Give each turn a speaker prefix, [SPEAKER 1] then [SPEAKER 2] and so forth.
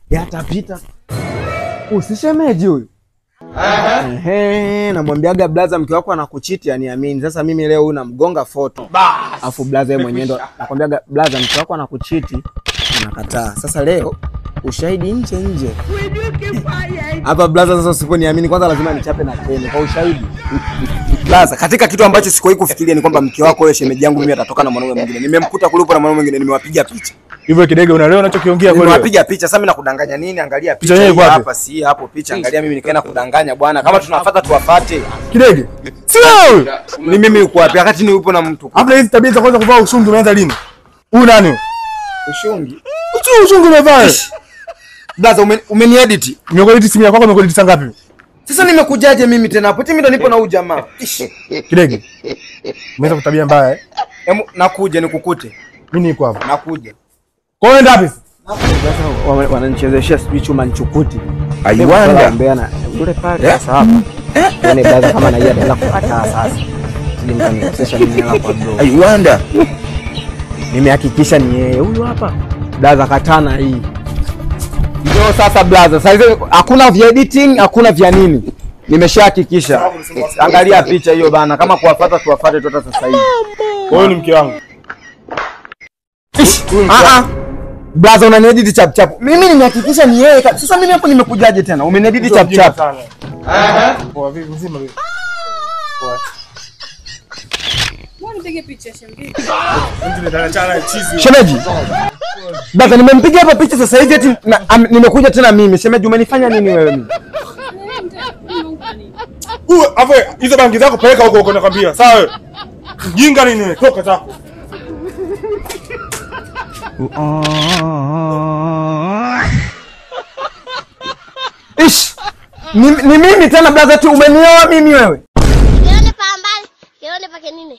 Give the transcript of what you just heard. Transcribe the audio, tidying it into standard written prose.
[SPEAKER 1] Yatapita. Usishemeji huyu. Ehe, namwambiaga blaza mke wako anakuchiti aniamini. Sasa mimi leo huyu namgonga foto. Afu blaza yeye mwenyewe ndo nakwambiaga blaza mke wako anakuchiti, unakataa. Sasa leo ushahidi nje nje. Hapa blaza sasa usiponiamini kwanza lazima nichape na tena kwa ushahidi. Blaza, katika kitu ambacho sikuwahi kufikiria ni kwamba mke wako wewe shemeji yangu mimi atatoka na mwanaume mwingine. Nimemkuta kulipo na mwanaume mwingine, nimewapiga picha.
[SPEAKER 2] Hivyo Kidege unaelewa unachokiongea kweli?
[SPEAKER 1] Nimewapiga picha. Sasa mimi nakudanganya nini? Angalia picha hapa, si hapo picha. Angalia mimi nikaenda kudanganya bwana. Kama tunafuata tuwafate.
[SPEAKER 2] Kidege. Si wewe.
[SPEAKER 1] Ni mimi uko wapi? Wakati ni upo na mtu.
[SPEAKER 2] Hapo hizi tabia za kwanza kuvaa ushungi umeanza lini? Huyu nani?
[SPEAKER 1] Ushungi.
[SPEAKER 2] Ushungi umevaa.
[SPEAKER 1] Blaza umeniedit.
[SPEAKER 2] Nimekuedit simu yako, nimekuedit saa ngapi?
[SPEAKER 1] Sasa nimekujaje mimi tena hapo? Mimi ndo nipo na huyu jamaa.
[SPEAKER 2] Kidege. Umeanza kutabia mbaya eh?
[SPEAKER 1] Emu nakuja nikukute.
[SPEAKER 2] Mimi niko hapa.
[SPEAKER 1] Nakuja.
[SPEAKER 2] Kwa hiyo ndapi?
[SPEAKER 1] Sasa wananichezeshia sijui chuma nchukuti.
[SPEAKER 3] Aiwanda.
[SPEAKER 1] Mbeana yule pale sasa hapa. Yaani blaza kama na yeye ataenda kukataa sasa. Sije mkanikosesha mimi hela kwa bro.
[SPEAKER 3] Aiwanda.
[SPEAKER 1] Nimehakikisha ni yeye huyu hapa. Blaza katana hii. Ndio sasa blaza, sasa hakuna vya editing, hakuna vya nini. Nimeshahakikisha. Angalia picha hiyo bana, kama kuwafuata tuwafuate tu hata sasa hivi.
[SPEAKER 2] Wewe ni mke wangu.
[SPEAKER 1] Blaza unaniedit chap chap. Mimi nimehakikisha ni yeye. Sasa mimi hapo nimekujaje tena? Umeniedit chap chap.
[SPEAKER 2] Poa vipi mzima vipi? Poa.
[SPEAKER 4] Mbona nipige picha shemeji?
[SPEAKER 1] Shemeji. Blaza nimempiga hapa picha sasa hivi eti nimekuja tena mimi. Shemeji umenifanya nini wewe mimi?
[SPEAKER 2] Uwe hapo hizo bangi zako peleka huko huko nakwambia. Sawa wewe. Mjinga nini wewe? Toka zako.
[SPEAKER 1] Ish. Ni mimi tena blaza tu umenioa mimi wewe.
[SPEAKER 5] Kione pa mbali, kione pa kenini.